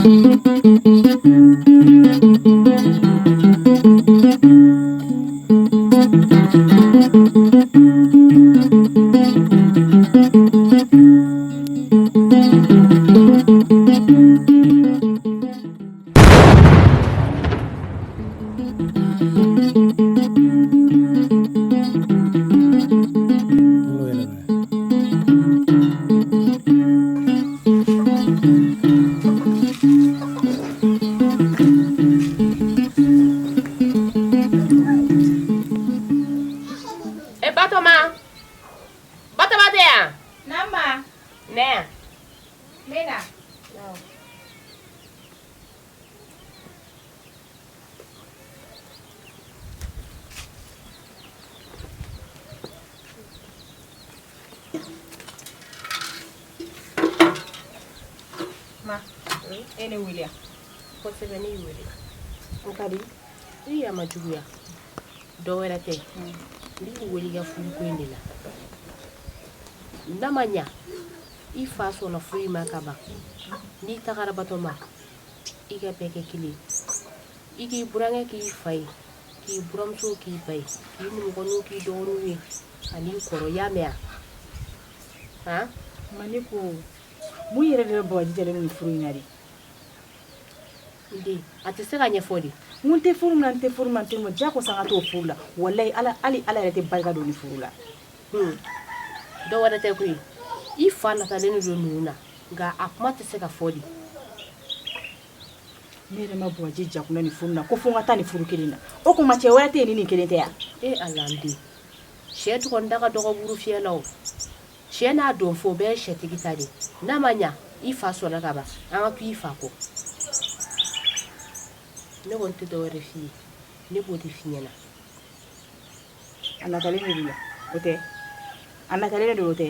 E Batɔma, Batɔma tɛ yan? Naamu ma. Na yan. N bɛ na. Ma, e ne wele yan? Kosɛbɛ, ne y'i wele. O ka di. I yɛrɛ ma juguya. Dɔ wɛrɛ tɛ. N b'i wele i ka furuko in de la. N'a ma ɲa, i fa sɔnna furu in ma ka ban. N'i tagara Batɔma, i ka bɛɛ kɛ kelen ye. I k'i burankɛ k'i fa ye, k'i buramuso k'i ba ye, k'i nimɔgɔninw k'i dɔgɔninw ye, ani kɔrɔ y'a mɛn wa? Han? Ma, ne ko mun yɛrɛ de bɛ bagaji jalen nin furu in na de? N den, a tɛ se ka ɲɛfɔ de. N ko n tɛ furu min na, n tɛ furu min na, n tɛ furu min na, diyagosa n ka t'o furu la. Walayi ala, hali ala yɛrɛ tɛ barika don nin furu la. Dɔ wɛrɛ tɛ koyi, i fa natalen de don ninnu na, nka a kuma tɛ se ka fɔ de. Ne yɛrɛ ma bagaji jakuna nin furu na ko fo n ka taa nin furu kelen na. O kuma cɛ wɛrɛ tɛ yen ni nin kelen tɛ yan? E ala, n den, sɛ tɔgɔ da ka dɔgɔ buru fiyɛ la o. Sɛ n'a don fo bɛɛ ye sɛtigi ta de. N'a ma ɲa, i fa sɔnna ka ban, an ka to i fa kɔ. Ne kɔni tɛ dɔwɛrɛ f'i ye, ne b'o de f'i ɲɛna. A natalen de don o tɛ? A natalen de don o tɛ?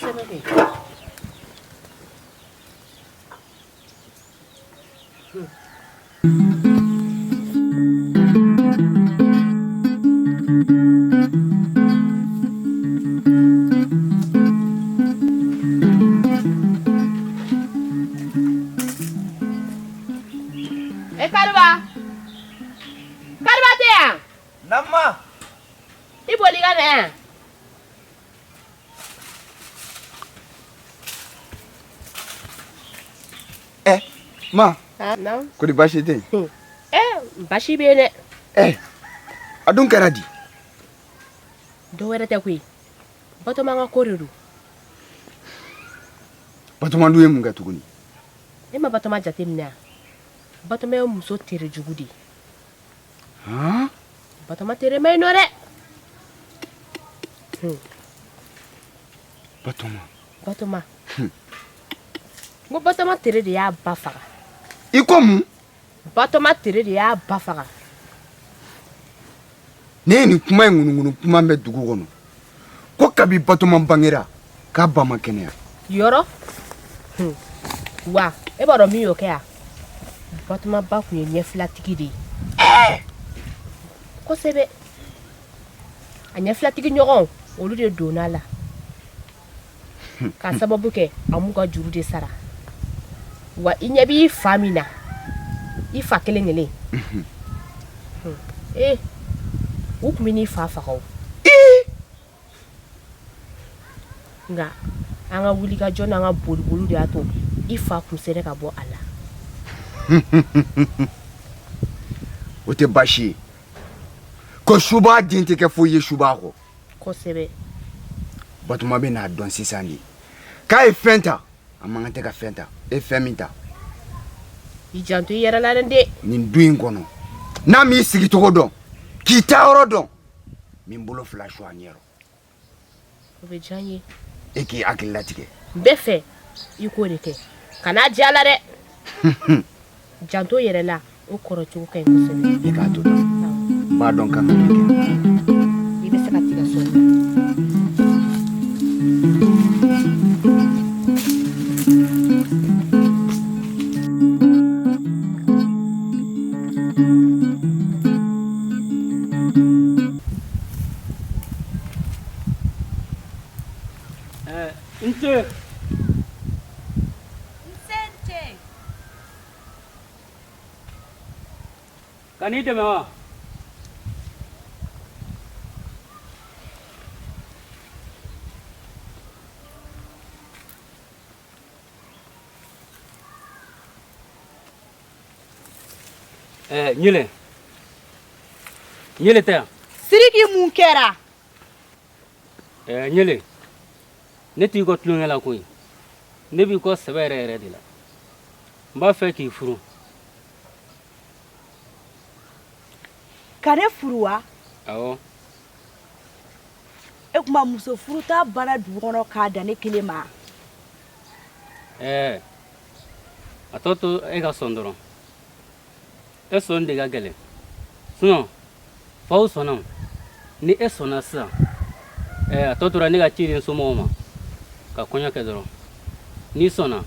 Sɛbɛ kɛ. E Kariba, Kariba tɛ yan? Naamu ma. I boli ka na yan. Ɛ ma. Naamu. Ko di, baasi tɛ yen? Ɛ, baasi bɛ yen dɛ. Ɛ, a dun kɛra di? Dɔ wɛrɛ tɛ koyi, Batɔma ka ko de don. Batɔma dun ye mun kɛ tuguni? E ma Batɔma jateminɛ wa? Batɔma ye muso tere jugu de ye. Han? Batɔma tere ma ɲi nɔ dɛ. Batɔma. Batɔma. N ko Batɔma tere de y'a ba faga. I ko mun? Batɔma tere de y'a ba faga. Ne ye nin kuma in ŋunuŋunu kuma mɛn dugu kɔnɔ ko kabi Batɔma bangera k'a ba ma kɛnɛya. Yɔrɔ? Wa e b'a dɔn min y'o kɛ yan? Batɔma ba tun ye ɲɛfilatigi de ye. Kosɛbɛ. A ɲɛfilatigi ɲɔgɔn olu de donna a la. K'a sababu kɛ a m'u ka juru de sara. Wa i ɲɛ b'i fa min na, i fa kelen kelen. Ee, u tun bɛ n'i fa faga o. Nka an ka wulikajɔ n'an ka boliboli de y'a to i fa kun sera ka bɔ a la. O tɛ baasi ye ko suba den tɛ kɛ foyi ye suba kɔ. Kosɛbɛ. Batɔma bɛ n'a dɔn sisan de k'a ye fɛn ta, a man kan tɛ ka fɛn ta. E fɛn min ta, i janto i yɛrɛ la dɛ n den. Nin du in kɔnɔ, n'a m'i sigicogo dɔn k'i taayɔrɔ dɔn, min bolo fila su a ɲɛ rɔ. O bɛ diya n ye. E k'i hakili latigɛ. N bɛ fɛ i k'o de kɛ, kan'a diya la dɛ. Janto yɛrɛ la, o kɔrɔ cogo ka ɲi kosɛbɛ. E k'a to tan, n b'a dɔn kan ka min kɛ. I bɛ se ka t'i ka so la. N ce. Nse n ce. Ka n'i dɛmɛ wa? Ɛɛ Ɲele, Ɲele tɛ yan? Sidiki, mun kɛra? Ɛɛ Ɲele, ne t'i kɔ tulonkɛ la koyi, ne b'i kɔ sɛbɛ yɛrɛ yɛrɛ de la. N b'a fɛ k'i furu. Ka ne furu wa? Awɔ. E kuma muso furuta banna dugu kɔnɔ k'a dan ne kelen ma. Ɛɛ a tɔ to e ka sɔn dɔrɔn. E sɔn de ka gɛlɛn, sinon faw sɔnna. Ni e sɔnna sisan, ɛɛ a tɔ tora ne ka ci di n somɔgɔw ma ka kɔɲɔ kɛ dɔrɔn. N'i sɔnna,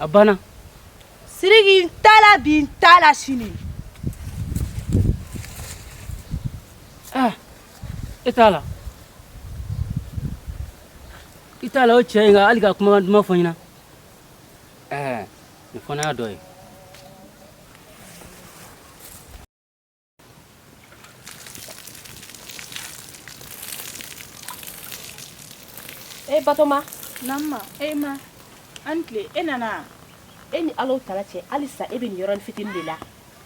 a banna. Sidiki, n t'a la bi, n t'a la sini. Ɛɛ e t'a la, i t'a la. O cɛ in ka hali ka kumakan duman fɔ n ɲɛna, ɛɛ nin fana y'a dɔ ye. E Batoma. Nama e ma an tile, e nana. E ni Ala tala cɛ, halisa e bɛ nin yɔrɔnin fitinin de la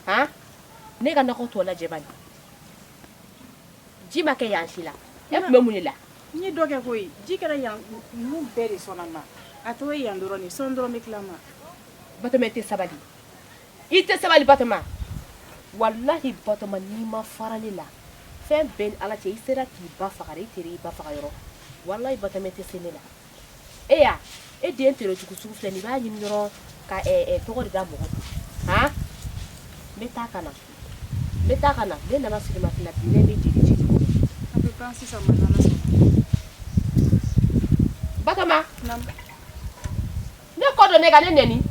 han. Ne ka nakɔ tɔ lajɛ bani, ji ma kɛ yan si la. E tun bɛ mun de la? N ye dɔ kɛ koyi. Ji kɛra yan, ninnu bɛɛ de sɔnna ma. A tɔ ye yan dɔrɔn de, sɔn dɔrɔn bɛ tila ma. Batoma, i tɛ sabali, i tɛ sabali Batoma. Walahi Batoma, n'i ma fara ne la, fɛn bɛɛ ni Ala cɛ, i sera k'i ba faga dɛ, i teri i ba faga yɔrɔ. Walahi Batoma, i tɛ se ne la. E ya e den tere jugu sugu filɛ nin, i b'a ɲini dɔrɔn ka tɔgɔ de da mɔgɔ kun han. N bɛ taa ka na, n bɛ taa ka na. Ne nana sirima fila bi, ne bɛ jeli jeli kɔnɔ. A bɛ ban sisan ma, n'Ala sɔnna. Batoma. Naamu. Ne kɔ don ne ka ne nɛni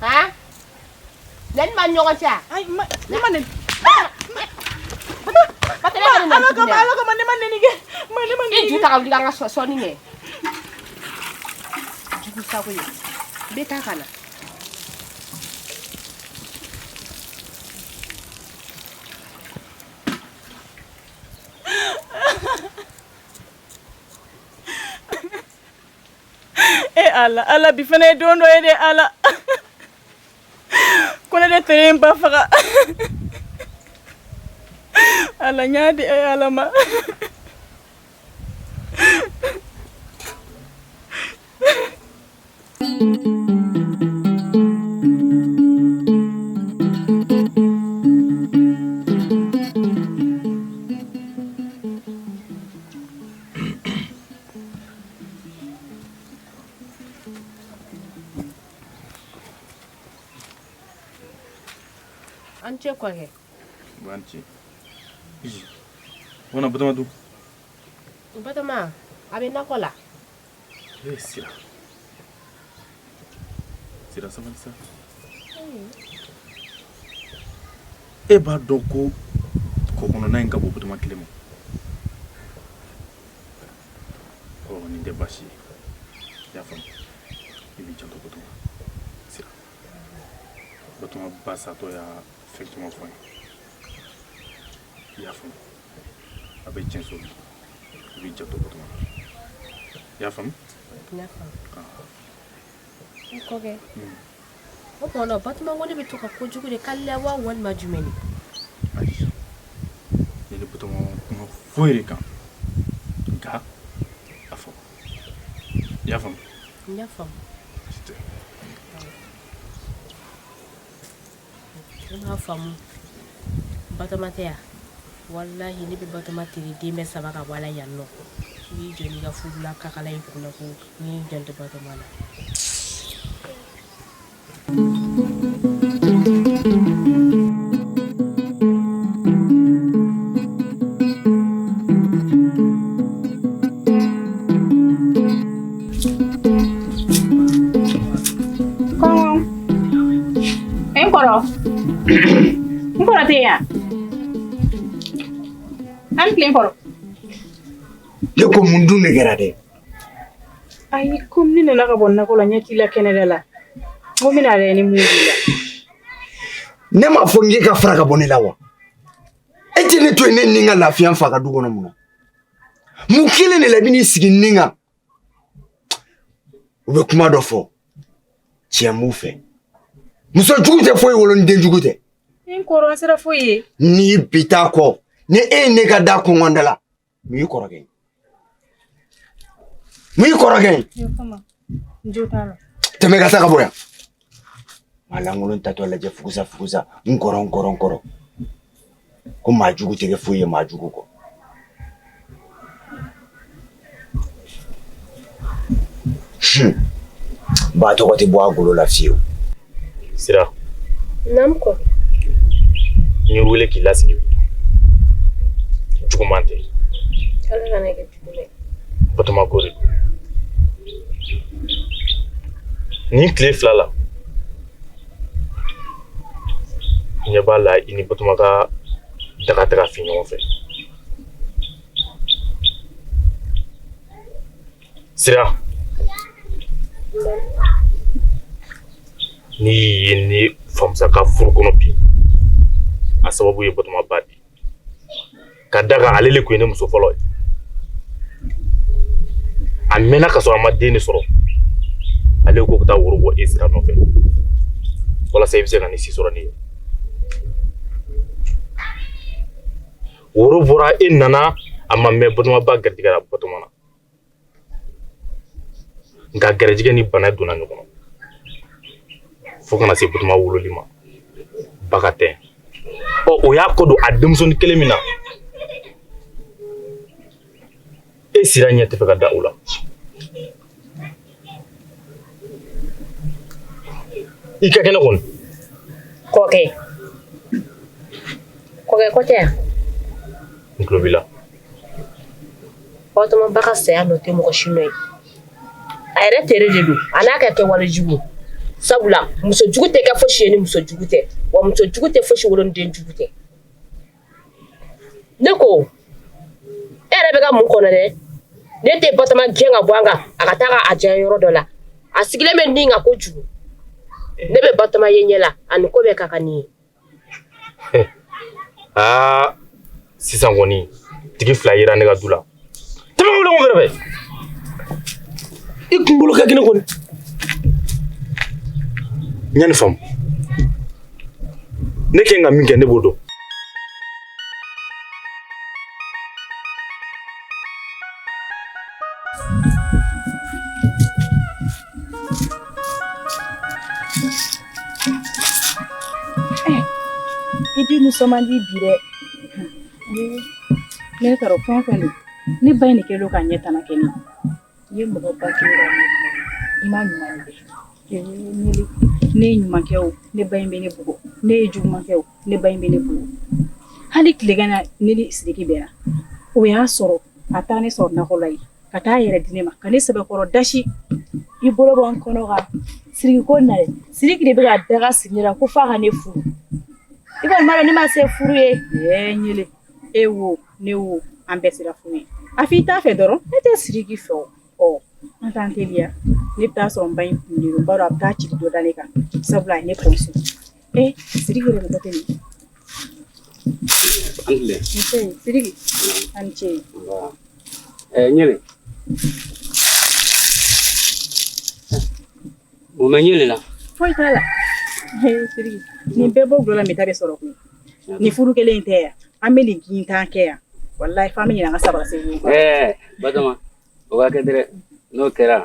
han, nɛni ma ɲɔgɔn cɛ a? Ayi ma, ne ma nɛni. Batoma, e ka ne nɛni. Ala kama, Ala kama, ne ma nɛni kɛ ma, ne ma I nɛni. ju ta ka wuli k'an ka sɔnni kɛ jugu sago ye. N bɛ taa ka na. E Ala, Ala, bi fana ye don dɔ ye dɛ. Ala, ko ne de tere n ba faga. Ala, n y'a di e Ala ma. An cɛ kɔkɛ. Bon ce. Iji. Wana Batoma dun? Batoma a bɛ nakɔ la. Eh Sira. Sira, sabali sa. E b'a dɔn ko kɔ kɔnɔna in ka bon Batoma kelen ma. Ɔ nin tɛ baasi ye. I y'a faamu. I b'i janto Batoma. Sira. Batoma ba satɔ y'a fɛn caman fɔ an ye. I y'a faamu. A bɛ tiɲɛ so. I b'i janto Batoma la. I y'a faamu? N y'a faamu n kɔkɛ. O tuma na Batoma ko ne bɛ to ka kojugu de k'ale la wa, walima jumɛn de? Ayi. Ne ni Batoma ma kuma foyi de kan. Nka a fɔ. I y'a faamu? N y'a faamu. Baasi tɛ. Ne m'a faamu. Batoma tɛ yan. Walahi ne bɛ Batoma teri den bɛɛ sama ka bɔ a la yan nɔ. I b'i jɔ n'i ka furula kakala in kunna ko n y'i janto Batoma la. Kɔngɔ n kɔrɔ, n kɔrɔ tɛ yan. An tilen kɔrɔ. Ne ko mun dun de kɛra dɛ? Ayi, komi ne nana ka bɔ nakɔ la, ɲɛ t'i la kɛnɛda la, n ko n bɛna lajɛ ni mun b'i la. Ne m'a fɔ n k'e ka fara ka bɔ ne la wa? E tɛ ne to yen ne ni n ka lafiya n fa ka du kɔnɔ mun na? Mun kelen de la i bɛ n'i sigi ni kan? U bɛ kuma dɔ fɔ, tiɲɛ b'u fɛ. Muso jugu tɛ foyi wolo ni den jugu tɛ. N kɔrɔ, an sera foyi ye. N'i bi taa kɔ, ni e ye ne ka da kɔngɔn da la, mun y'i kɔrɔkɛ ye? Mun y'i kɔrɔkɛ ye? N jo t'a la. Tɛmɛ ka taa ka bɔ yan. Maa lankolon tatɔ lajɛ fugusa fugusa, n kɔrɔ n kɔrɔ n kɔrɔ. Ko maa jugu tɛ kɛ foyi ye maa jugu kɔ. Ba tɔgɔ tɛ bɔ a golo la fiyewu. Sira. Naamu kɔrɔ. N y'i wele k'i lasigi. Juguman tɛ. Ala kana kɛ juguman ye. Batoma ko de don. Nin tile fila la, n ɲɛ b'a la i ni Batoma ka daga tɛ ka fin ɲɔgɔn fɛ. Sira. N'i y'i ye ne famusa ka furu kɔnɔ bi, a sababu ye Batoma ba de ye. Ka d'a kan ale le tun ye ne muso fɔlɔ ye. A mɛnna ka sɔrɔ a ma den de sɔrɔ. Ale ko ka taa woro bɔ e Sira nɔfɛ walasa i bɛ se ka nin si sɔrɔ ne ye. Woro bɔra, e nana, a ma mɛn Batoma ba garijɛgɛra Batoma na. Nka garijɛgɛ ni bana donna ɲɔgɔn na fo kana se Batoma wololi ma, ba ka tɛ. Ɔ, o y'a kɔ don a denmusonin kelen min na, e Sira ɲɛ tɛ fɛ ka da o la. I ka kɛnɛ kɔni. Kɔkɛ. Kɔkɛ ko tɛ yan. N tulo b'i la. Batoma ba ka saya nɔ tɛ mɔgɔ si nɔ ye. A yɛrɛ tere de don, a n'a ka kɛwale jugu. Sabula muso jugu tɛ kɛ fosi ye ni muso jugu tɛ, wa muso jugu tɛ fosi wolo ni den jugu tɛ. Ne ko, e yɛrɛ bɛ ka mun kɔnɔ dɛ? Ne tɛ Batoma gɛn ka bɔ an kan, a ka taa a diya yɔrɔ dɔ la. A sigilen bɛ nin kan kojugu. Ne bɛ Batoma ye ɲɛ la, ani ko bɛɛ ka kan nin ye. Aa, sisan kɔni tigi fila yera ne ka du la. Tɛmɛ wuli ɲɔgɔn kɛrɛfɛ. I kunkolo ka kɛnɛ kɔni. N ye nin faamu. Ne kɛ ka min kɛ, ne b'o dɔn. I den nisɔn man di bi dɛ. Ne taara fɛn o fɛn don, ne ba in de kɛlen don ka ɲɛ tana kɛ ne ye. I ye mɔgɔ ba kɛ i ma ɲuman kɛ. Ne ye ɲuman kɛ o, ne ba in bɛ ne bugɔ. Ne ye juguman kɛ o, ne ba in bɛ ne bugɔ. Hali tilegan na, ne ni Sidiki bɛnna, o y'a sɔrɔ a taa ne sɔrɔ nakɔ la yen, ka taa yɛrɛ di ne ma, ka ne sɛbɛkɔrɔ dasi. I bolo bɔ n kɔnɔ kan. Sidiki ko na dɛ. Sidiki de bɛ ka daga sigi ne la ko f'a ka ne furu. I kɔni b'a dɔn ne ma se furu ye. Ɛɛ Ɲele, e wo, ne wo, an bɛɛ sera furu ye. A f'i t'a fɛ dɔrɔn, ne tɛ Sidiki fɛ o. Ɔ, an t'an teliya. Ne bɛ taa sɔrɔ n ba in kun de don, n b'a dɔn a bɛ taa ci dɔ da ne kan, sabula a ye ne kɔnsi. Ee, Sidiki yɛrɛ bɛ ten. An tile. Nse, Sidiki. A ni ce. Ɛɛ Ɲele. Mun bɛ Ɲele la? Foyi t'a la. Ee Sidiki, nin bɛɛ bɔ gulɔ la min ta bɛ sɔrɔ koyi. Nin furu kelen in tɛ yan. An bɛ nin gintan kɛ yan. Walayi f'an bɛ ɲinɛ an ka sabara segu kɔ. Ɛɛ Batoma, o ka kɛ dɛ. N'o kɛra,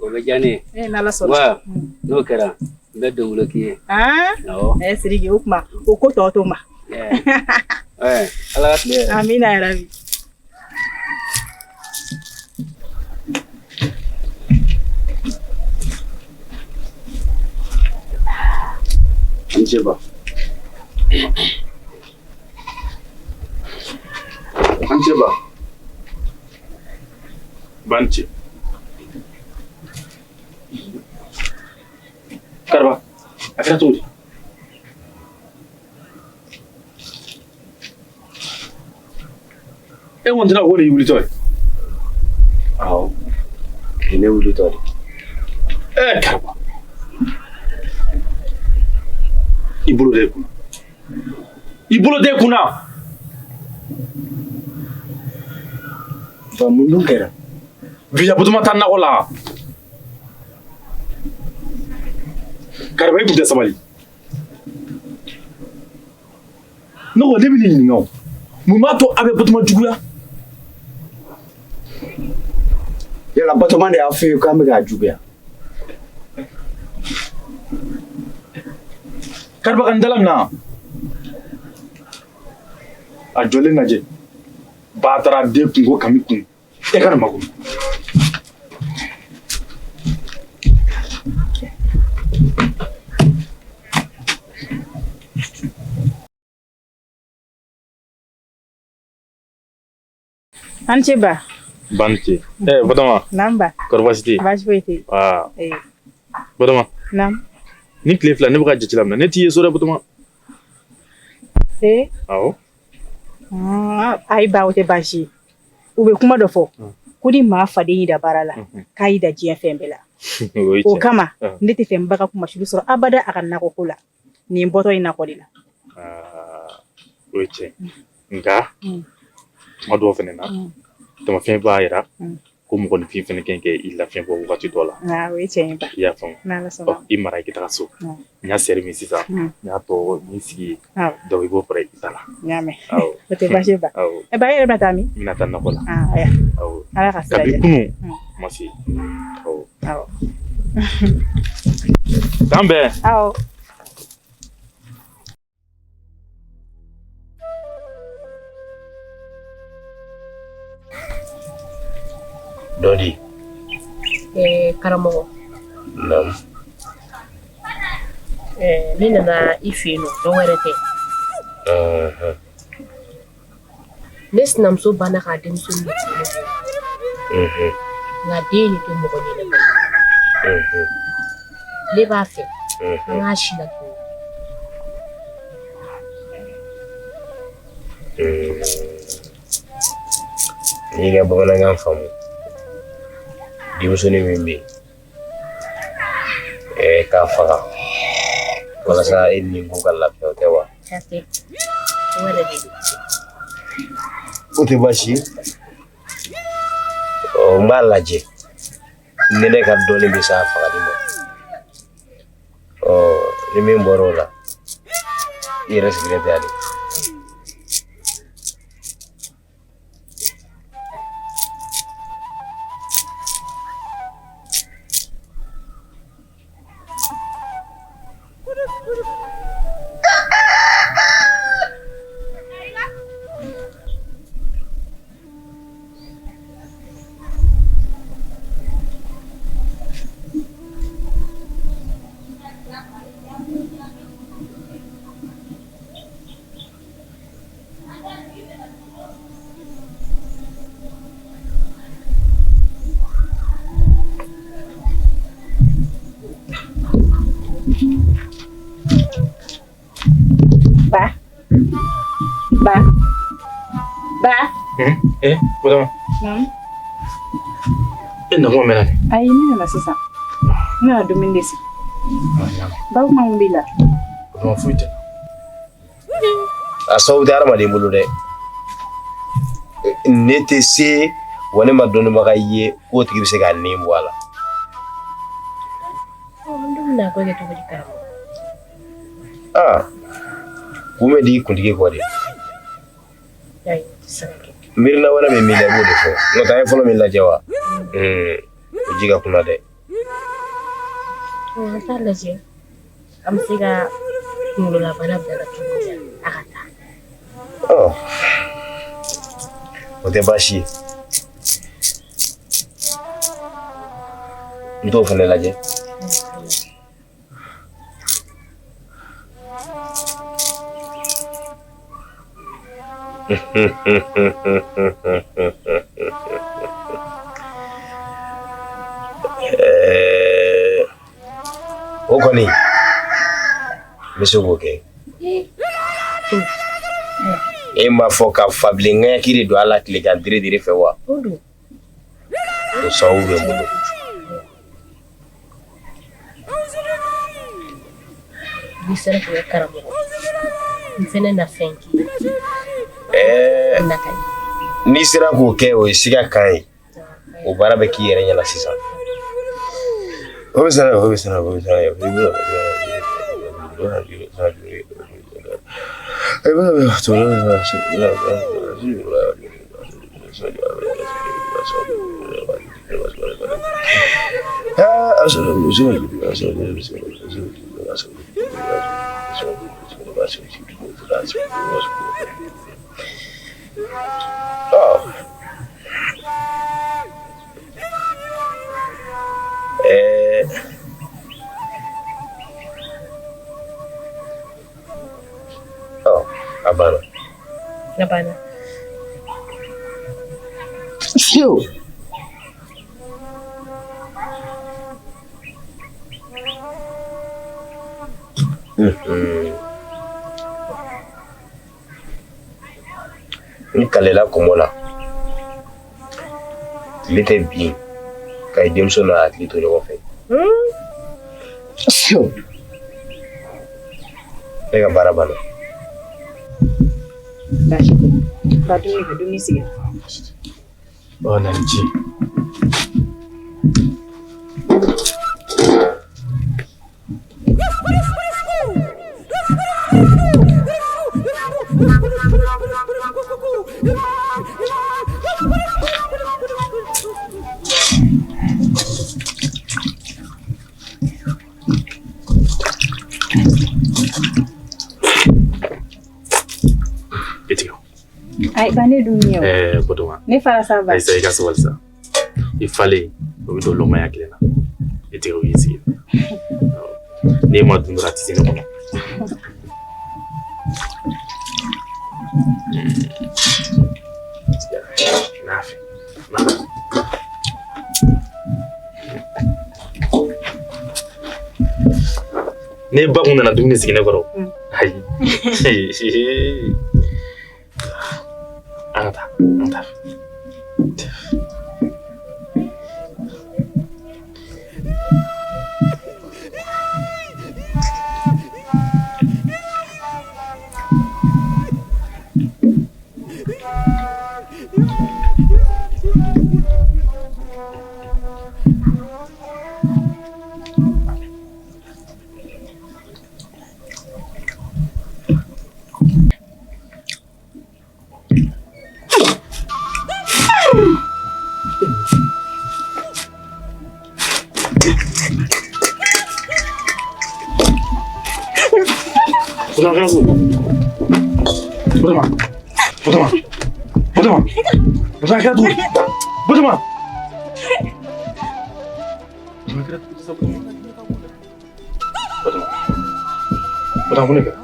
o bɛ diya ne ye. Ee n'Ala sɔnna. Wa n'o kɛra, n bɛ donwolo k'i ye. Aa? Awɔ. Ɛɛ Sidiki, o tuma o ko tɔ to n ma. Ɛɛ Ala ka tile hɛrɛ. Amina yarabi. An ce ba. An ce ba. Ba ni ce. Kariba, a kɛra cogo di? E kɔni tɛna ko de y'i wulitɔ ye. Awɔ. Nin ne wulitɔ de. Ɛɛ Kariba. I bolo da i kunna. I bolo den kunna. Ba mun dun kɛra? Vija Batoma taa nakɔ la. Kariba i kun tɛ sabali. Ne ko ne bɛ n'i ɲininka o. Mun b'a to a bɛ Batoma juguya? Yala Batoma de y'a f'i ye k'an bɛ k'a juguya? Kariba ka n dala minɛ. A jɔlen lajɛ. Batara den kunko kami kun. E ka na makun. An ce ba. Ba ni ce. Eh Batoma. Naamu ba. Kɔri baasi tɛ yen? Baasi foyi tɛ yen. Aa. Eh. Batoma. Naamu. Ni tile fila ne bɛ ka jate laminɛ ne t'i ye so dɛ Batoma. Eh. Awɔ. Ayi ba o tɛ baasi ye. U bɛ kuma dɔ fɔ. Ko ni maa faden y'i da baara la, k'a y'i da diɲɛ fɛn bɛɛ la. O kama ne tɛ fɛ n ba ka kunmasuli sɔrɔ abada a ka nakɔko la. Nin bɔtɔ ye nakɔ de la. O ye tiɲɛ nka tuma dɔw fana na tamafiɲɛ b'a jira ko mɔgɔninfin fana kan k'i lafiɲɛ bɔ wagati dɔ la. O ye tiɲɛ ye ba. I y'a faamu. N'Ala sɔnna. I mara i ka taga so. N y'a seri min sisan n y'a tɔ n sigi yen. Donc i b'o fara i ta la. N y'a mɛn. O tɛ baasi ye ba. Ɛ ba e yɛrɛ bɛna taa min? N bɛna taa nakɔ la. Ayiwa. Ala ka sira Kabi diya. kunun n ma se. Awɔ. Awɔ. K'an bɛn. Awɔ. Dɔ di. Karamɔgɔ. Naamu. Ne nana i fɛ yen nɔ dɔ wɛrɛ tɛ. Ne sinamuso banna k'a denmuso min di ne ma. Nka den in tɛ mɔgɔ ɲɛnama ye. Ne b'a fɛ an k'a si latunu. N'i ka bamanankan faamu denmusonin min bɛ yen k'a faga walasa e ni ko ka lafiya o tɛ wa? O tɛ baasi ye. N b'a lajɛ ni ne ka dɔnni bɛ se a fagali ma. Ni min bɔra o la i yɛrɛ sigilen tɛ yan de. Ba. Ba. Ba. Eh, Batoma. Naamu. E nakuma mɛnna ne. Ayi ne nana sisan. Ne nana dumuni de sigi. Ba kuma mun b'i la? Batoma foyi tɛ. A sababu tɛ hadamaden bolo dɛ. Ne tɛ se wa ne ma dɔnnibaga ye k'o tigi bɛ se k'a ni bɔ a la. N dun bɛna ko kɛ cogo di karamɔgɔ? Aa kun bɛ di kuntigi kɔ de. Ayi, o tɛ se ka kɛ. Miirina wɛrɛ min b'i la i b'o de fɔ. N'o tɛ an ye fɔlɔ min lajɛ wa? O ji ka kunna dɛ. An t'a lajɛ an bɛ se ka kunkololabana bila cogo min na a ka taa. O tɛ baasi ye. N t'o fana lajɛ. O kɔni n bɛ se k'o kɛ. E m'a fɔ ka fabilen ŋaɲaki de don a la tilegan dire dire fɛ wa? O sababu bɛ n bolo. N'i sera k'o kɛ karamɔgɔ, N fɛnɛ na fɛn k'i ye. Ɛɛ, N na ka ɲi. N'i sera k'o kɛ, o ye siga kan ye. O baara bɛ k'i yɛrɛ ɲɛna sisan. O bɛ sara, o bɛ sara, o bɛ sara. Oh. Ɔ, a banna. A banna. Fiyewu. N kalela kɔmɔ la. Tile tɛ bin ka i denmuso n'a hakili to ɲɔgɔn fɛ. Fiyewu. Ne ka baara banna. Baasi tɛ. Ba dumuni kɛ, dumuni sigi. Ɔ, na ni ji. I tigɛ. Ayi, ba ne dumuni ye o. Ɛɛ, Batoma. Ne fara sa ba. Ayi sa, i ka sabali sa. I falen, o bɛ don lɔmaya kelen na. I tigɛ, o y'i sigi. N'e ma dun dɔrɔn, a tɛ se ne kɔnɔ. N'a fɛ. Ne ba kun nana dumuni sigi ne kɔrɔ. Ayi. An ka taa, an ka taa. Batoma, Batoma, Batoma, Batoma, a kɛra cogo di? Batoma! Batoma, a kɛra cogo di sa, Batoma? Batoma, Batoma, mun de kɛra?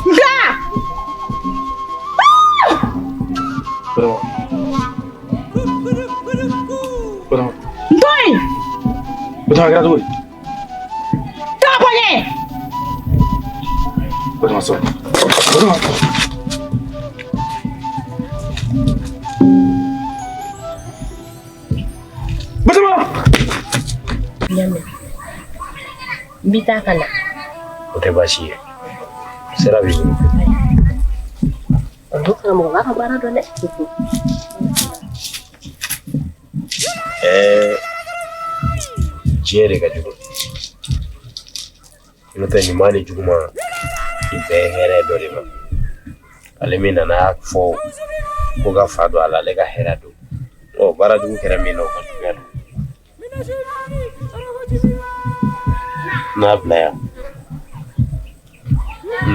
Bila! Batoma. Batoma. N to yen! Batoma, a kɛra cogo di? Taa bɔ ɲɛ! Batoma, sabali. Batoma. Batoma! N y'a mɛn. N bɛ taa ka na. O tɛ baasi ye. Sira b'i bolo. O karamɔgɔ b'a ka baara dɔn dɛ. Ɛɛ, diɲɛ de ka jugu. N'o tɛ ɲuman ni juguman, i bɛɛ ye hɛrɛ dɔ de ma. Ale min nana fɔ ko ka fa don a la, ale ka hɛrɛ don. Ɔ, baara jugu kɛra min na, o ka juguya don. N'a bila yan,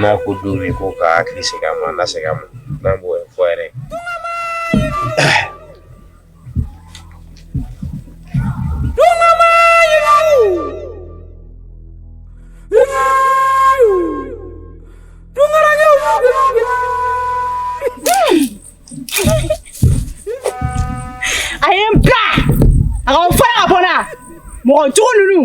n'a ko don min ko ka hakili segin a ma, n'a segin a ma, n'an b'o fɔ yɛrɛ. A ye n bila! A ka fara ka bɔ n na! Mɔgɔ jugu ninnu!